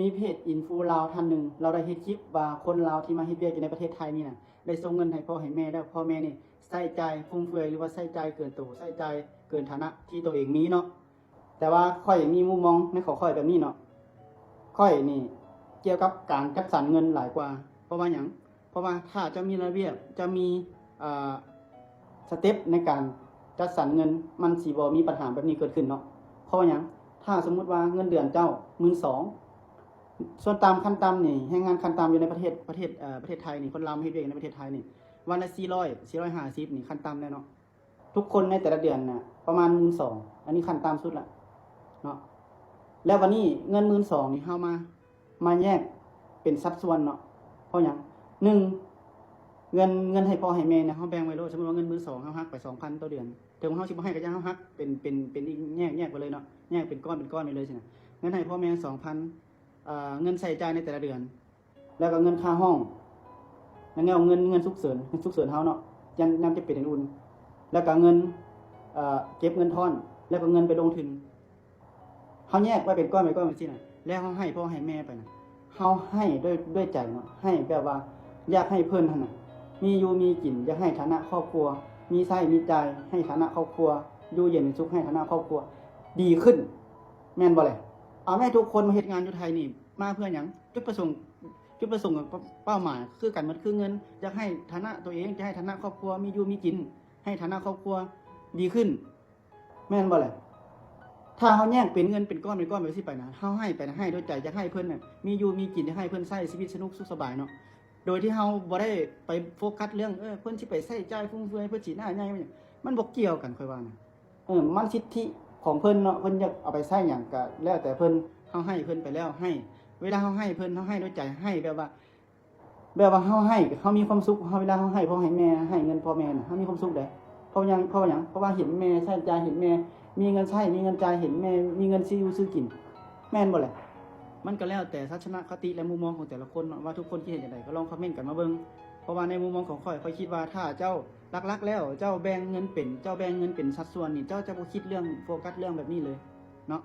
ມີເພຈອິນຟູລາວທ່ານໜຶ່ງ ລາວໄດ້ເຮັດຄລິບວ່າຄົນລາວທີ່ມາເຮັດວຽກຢູ່ໃນປະເທດໄທນີ້ນະ ໄດ້ສົ່ງເງິນໃຫ້ພໍ່ໃຫ້ແມ່ ແລ້ວພໍ່ແມ່ນີ້ໃຊ້ຈ່າຍຟຸມເຟືອຍ ຫຼືວ່າໃຊ້ຈ່າຍເກີນໂຕ ໃຊ້ຈ່າຍເກີນຖານະທີ່ໂຕເອງມີເນາະ. ແຕ່ວ່າຂ້ອຍມີມຸມມອງໃນຂອງຂ້ອຍແບບນີ້ເນາະ, ຂ້ອຍນີ້ກ່ຽວກັບການຈັດສັນເງິນຫຼາຍກວ່າ. ເພາະວ່າຫຍັງ? ເພາະວ່າຖ້າເຈົ້າມີລະບຽບ ເຈົ້າມີ ເອີ ສະເຕັບໃນການຈັດສັນເງິນ ມັນຊິບໍ່ມີບັນຫາແບບນີ້ເກີດຂຶ້ນເນາະ. ເພາະວ່າຫຍັງ? ຖ້າສົມມຸດວ່າເງິນເດືອນເຈົ້າໝື່ນສອງ ສ່ວນຕ່ຳ ຂັ້ນຕ່ຳນີ້ ແຮງງານຂັ້ນຕ່ຳຢູ່ໃນປະເທດ ປະເທດ ເອີ ປະເທດໄທນີ້ ຄົນລາວມາເຮັດວຽກໃນປະເທດໄທນີ້ ວັນລະສີ່ຮ້ອຍ ສີ່ຮ້ອຍຫ້າສິບນີ້ ຂັ້ນຕ່ຳແລ້ວເນາະ. ທຸກຄົນໃນແຕ່ລະເດືອນນະ ປະມານໝື່ນສອງ ອັນນີ້ຂັ້ນຕ່ຳສຸດລະເນາະ. ແລ້ວບັດນີ້ເງິນໝື່ນສອງນີ້ ເຮົາມາ ມາແຍກເປັນສັດສ່ວນເນາະ. ເພາະຫຍັງ? ໜຶ່ງ ເງິນ ເງິນໃຫ້ພໍ່ໃຫ້ແມ່ນະ ເຮົາແບ່ງໄວ້ໂລດ. ສົມມຸດວ່າເງິນໝື່ນສອງ ເຮົາຫັກໄປສອງພັນຕໍ່ເດືອນ, ເຖິງເຮົາຊິບໍ່ໃຫ້ກໍຢ່າ ເຮົາຫັກເປັນ ເປັນ ເປັນອີກ ແຍກ ແຍກໄປເລີຍເນາະ, ແຍກເປັນກ້ອນ ເປັນກ້ອນໄປເລີຍຊີ້ນະ. ເງິນໃຫ້ພໍ່ແມ່ສອງພັນ ເອີ ເງິນໃຊ້ຈ່າຍໃນແຕ່ລະເດືອນ ແລ້ວກໍເງິນຄ່າຫ້ອງ ແລ້ວເງິນ ເງິນສຸກເສີນ ເງິນສຸກເສີນເຮົາເນາະ ຍາມ ຍາມຈຳເປັນອື່ນໆ ແລ້ວກໍເງິນ ເອີ ເກັບເງິນທ້ອນ ແລ້ວກໍເງິນໄປລົງທຶນ. ເຮົາແຍກໄວ້ເປັນກ້ອນ ເປັນກ້ອນຈັ່ງຊີ້ນະ ແລ້ວເຮົາໃຫ້ພໍ່ໃຫ້ແມ່ໄປນະ ເຮົາໃຫ້ດ້ວຍ ດ້ວຍໃຈເນາະ, ໃຫ້ແບບວ່າຢາກໃຫ້ເພິ່ນຫັ້ນນະ ມີຢູ່ມີກິນ, ຢາກໃຫ້ຖານະຄອບຄົວ ມີໃຊ້ມີຈ່າຍ, ໃຫ້ຖານະຄອບຄົວຢູ່ເຢັນເປັນສຸກ, ໃຫ້ຖານະຄອບຄົວດີຂຶ້ນ ແມ່ນບໍ່ແຫຼະ? ເອົາແມ້ ທຸກຄົນມາເຮັດງານຢູ່ໄທນີ້ ມາເພື່ອຫຍັງ? ຈຸດປະສົງ ຈຸດປະສົງ ເປົ້າໝາຍຄືກັນໝົດ ຄືເງິນ. ຢາກໃຫ້ຖານະຕົວເອງ, ຢາກໃຫ້ຖານະຄອບຄົວມີຢູ່ມີກິນ, ໃຫ້ຖານະຄອບຄົວດີຂຶ້ນ ແມ່ນບໍ່ແຫຼະ? ຖ້າເຮົາແຍກເປັນເງິນເປັນກ້ອນ ເປັນກ້ອນແບບຊີ້ໄປນະ ເຮົາໃຫ້ໄປນະ ໃຫ້ດ້ວຍໃຈ ຢາກໃຫ້ເພິ່ນນະມີຢູ່ມີກິນ, ຢາກໃຫ້ເພິ່ນໃຊ້ຊີວິດສະໜຸກສຸກສະບາຍເນາະ, ໂດຍທີ່ເຮົາບໍ່ໄດ້ໄປໂຟກັສເລື່ອງ ເອີ ເພິ່ນຊິໄປໃຊ້ຈ່າຍຟຸມເຟືອຍ ເພິ່ນຊິໜ້າໃຫຍ່ ມັນບໍ່ກ່ຽວກັນ ຂ້ອຍວ່ານະ. ເອີ ມັນສິດທິຂອງເພິ່ນເນາະ, ເພິ່ນຢາກເອົາໄປໃຊ້ຫຍັງກໍແລ້ວແຕ່ເພິ່ນ, ເຮົາໃຫ້ເພິ່ນໄປແລ້ວ ໃຫ້ ເວລາເຮົາໃຫ້ເພິ່ນ ເຮົາໃຫ້ດ້ວຍໃຈ ໃຫ້ແບບວ່າ ແບບວ່າເຮົາໃຫ້ ເຮົາມີຄວາມສຸກ, ເຮົາ ເວລາເຮົາໃຫ້ພໍ່ໃຫ້ແມ່ ໃຫ້ເງິນພໍ່ແມ່ນະ ເຮົາມີຄວາມສຸກເດ້. ເພາະຫຍັງ? ເພາະຫຍັງ? ເພາະວ່າເຫັນແມ່ໃຊ້ຈ່າຍ ເຫັນແມ່ມີເງິນໃຊ້ ມີເງິນຈ່າຍ ເຫັນແມ່ມີເງິນຊື້ຢູ່ຊື້ກິນ ແມ່ນບໍ່ແຫຼະ? ມັນກໍແລ້ວແຕ່ທັດສະນະຄະຕິ ແລະ ມຸມມອງຂອງແຕ່ລະຄົນເນາະ ວ່າທຸກຄົນຄິດເຫັນຈັ່ງໃດ ກໍລອງຄອມເມັນກັນມາເບິ່ງ. ເພາະວ່າໃນມຸມມອງຂອງຂ້ອຍ ຂ້ອຍຄິດວ່າຖ້າເຈົ້າ ຫຼັກໆແລ້ວ ເຈົ້າແບ່ງເງິນເປັນ ເຈົ້າແບ່ງເງິນເປັນສັດສ່ວນນີ້ ເຈົ້າຈະບໍ່ຄິດເລື່ອງ ໂຟກັສເລື່ອງແບບນີ້ເລີຍເນາະ.